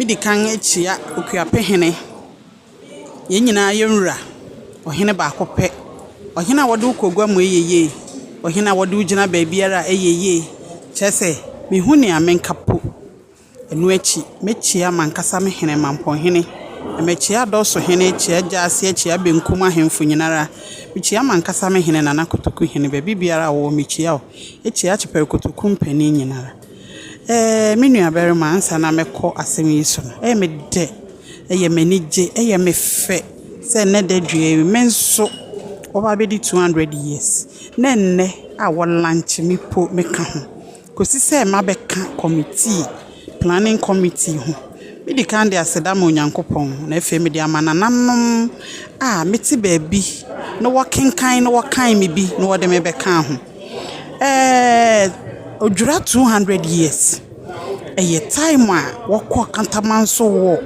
Medi kan akyia Okuapehene, yɛn nyinaa yɛn wura, ɔhene baako pɛ, ɔhene a wɔde wo kɔ gua mu ɛyɛ yie, ɔhene a wɔde wo gyina baabiara a ɛyɛ yie. Kyerɛ sɛ, mehu nea menka po. Ɛno akyi, mɛkyia m'ankasa me hene Mampɔnhene, na makyia Adɔsohene, kyia Gyaase, akyia Benkum ahemfo nyinara. Mekyia m'ankasa me hene Nana Kotoku hene, baabi biara a wɔwɔ mekyia wo. Ekyia Akyepɛre Kotoku mpanin nyinara. Me nuabarima, ansa na mɛkɔ asɛm yi so no, ɛyɛ me dɛ, ɛyɛ m'anigye, ɛyɛ me fɛ sɛ nnɛ da dua yi, me nso wɔba abɛdi 200 years. Na nnɛ a wɔlaunch me po meka ho. Kɔsi sɛ mabɛka committee, planning committee ho. Medi kan de aseda ma Onyankopɔn, na afei mede ama nananom a mete baabi na wɔkenkan na wɔkan me bi na wɔde me bɛka ho. Odwira 200 years. Ɛyɛ time a wɔkɔ Kantamanso war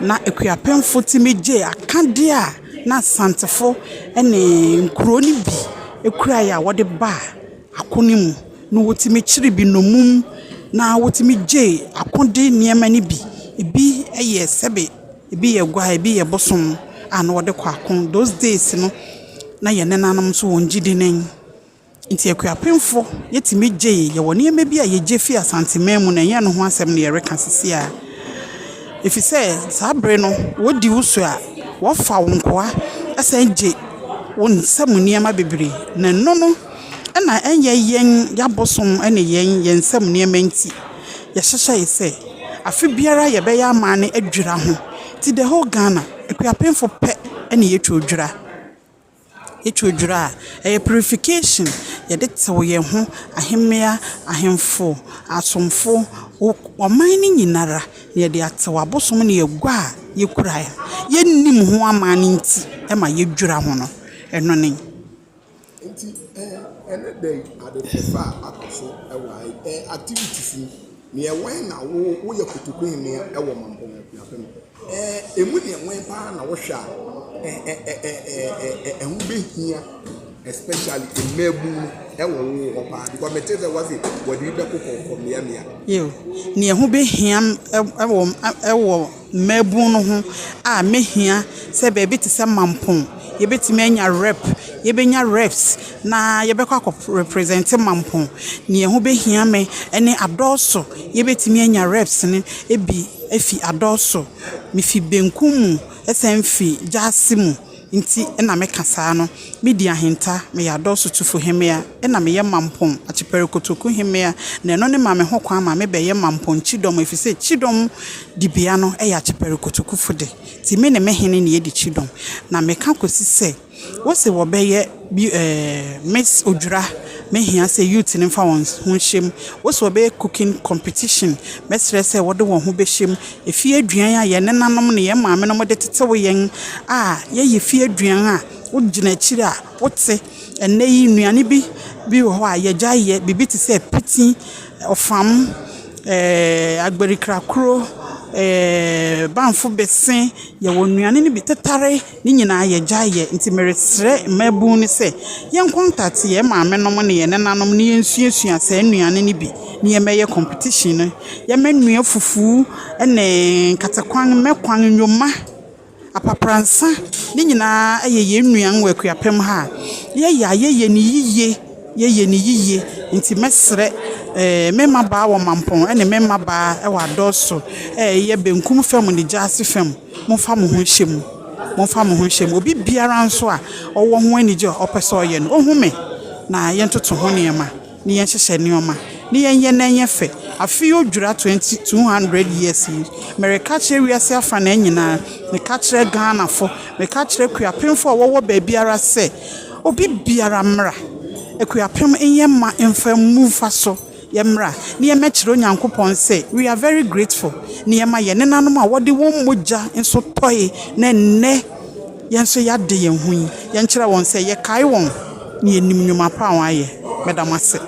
na Akuapemfo tumi gye akadeɛ a na Asantefo ne nkuro no bi kuraeɛ a wɔde baa ako no mu. Na wɔtumi kyere bi nnommum na wɔtumi gye akode nneɛma no bi. Ebi yɛ sɛbe, ebi yɛ gua, ebi yɛ bosom a na wɔde kɔ ako. Those days no, na yɛn nenanom nso wɔn gyidi nen. Nti Akuapemfo yɛtumi gye yɛwɔ nneɛma bi a yɛgye fi Asanteman mu na ɛnyɛ no ho asɛm na yɛreka sisi a. Ɛfiri sɛ saa bere no, wɔdi wo so a, wɔfa wo nkoa ɛsan gye wo nsam nneɛma bebree. Na ɛno no, ɛna ɛnyɛ yɛn yɛabosom ne yɛn nsam nneɛma nti, yɛhyehyɛe sɛ afe biara yɛbɛyɛ amanne adwira ho. Nti the whole Ghana, Akuapemfo pɛ ɛna yɛtwa odwira. Yɛtwa odwira a, ɛyɛ purification. Yɛde tew yɛn ho, ahemmea, ahemfo, asomfo, ɔman no nyinara na yɛde atew abosom ne yɛgua a yɛkura a yɛnnim ho amanne nti ɛma yɛdwira ho no. Ɛno ne. Nti ɛne dɛ ade fɛfɛ a akɔ so ɛwɔ ha yi, activities yi, nea ɛwɛn na wo woyɛ kotoku hene ɛwɔ Mampɔn Akuapem. Emu nea ɛwɛn paa na wohwɛ a ɛɛ ɛ ɛ ɛ ɛ ɛho behia, especially mmaabun no ɛwɔ wo hɔ paa, because mete sɛ wɔse wɔde bi bɛkɔ kɔkɔ mmeammea. Yo, nea ɛho behia ɛwɔ mmaabun no ho a mehia sɛ baabi te sɛ Mampɔn, yɛbɛtumi anya rep, yɛbɛnya reps na yɛbɛkɔ akɔ represent Mampɔn. Nea ɛho behia me ɛne Adɔɔso, yɛbɛtumi anya reps no ebi efi Adɔɔso. Mefi Benkum mu, ɛsan fi Gyaase mu. Nti ɛna meka saa no. Medi ahenta, meyɛ Adɔɔso tufo hemmea, ɛna meyɛ Mampɔn Akyepɛre Kotoku hemmea. Na ɛno ne ma me ho kwan ma mebɛyɛ Mampɔn Kyidɔm, ɛfiri sɛ Kyidɔm dibea no ɛyɛ Akyepɛre Kotokufo de. Nti me ne me hene ne yɛdi Kyidɔm. Na meka kɔsi sɛ, wɔse wɔbɛyɛ bi Miss Odwira, mehia sɛ youth no mfa wɔn ho nhyɛ mu. Wɔse wɔbɛyɛ cooking competition, mɛsrɛ sɛ wɔde wɔn ho bɛhyɛ mu. Efie aduan a yɛn nenanom ne yɛn maamenom de tetew yɛn a yɛyɛ fie aduan a wogyina akyiri a wote. Ɛnnɛ yi nnuane bi wɔ hɔ a yɛgya yɛ, biribi te sɛ piti, ɔfam, agbarikrakoro, banfo bese, yɛwɔ nnuane no bi tetare, ne nyinaa yɛgya yɛ. Nti meresrɛ mmaabun no sɛ yɛn contact yɛn maamenom ne yɛn nenanom na yɛnsuasua saa nnuane no bi na yɛmmɛyɛ competition no. Yɛmmɛnoa fufu ne nkatekwan, mmɛkwan, nnwoma, apapransa, ne nyinaa yɛ yɛn nnuan wɔ Akuapem ha a yɛyɛ a yɛyɛ no yie, yɛyɛ no yie. Nti mɛsrɛ me mmabaa wɔ Mampɔn ne me mmabaa wɔ Adɔɔso a ɛyɛ Benkum fam ne Gyaase fam, momfa mo ho nhyɛ mu. Momfa mo ho nhyɛ mu. Obi biara nso a ɔwɔ ho anigye a ɔpɛ sɛ ɔyɛ no, ɔhu me na yɛntoto ho nneɛma na yɛnhyehyɛ nneɛma na yɛnyɛ na ɛnyɛ fɛ. Afe Odwira 20 200 years yi, mereka kyerɛ wiase afa na nyinaa, meka kyerɛ Ghanafo, meka kyerɛ Akuapemfo a wɔwɔ baabiara sɛ obi biara mmra. Akuapem nyɛ mma mfa mmu mfa so. Yɛmmra na yɛmmɛkyerɛ Onyankopɔn sɛ we are very grateful na yɛma yɛn nenanom a wɔde wɔn mogya nso tɔe na nnɛ yɛn nso yɛade yɛn ho yi. Yɛnkyerɛ wɔn sɛ yɛkae wɔn na yɛnim nnwuma pa a wɔayɛ. Meda mo ase.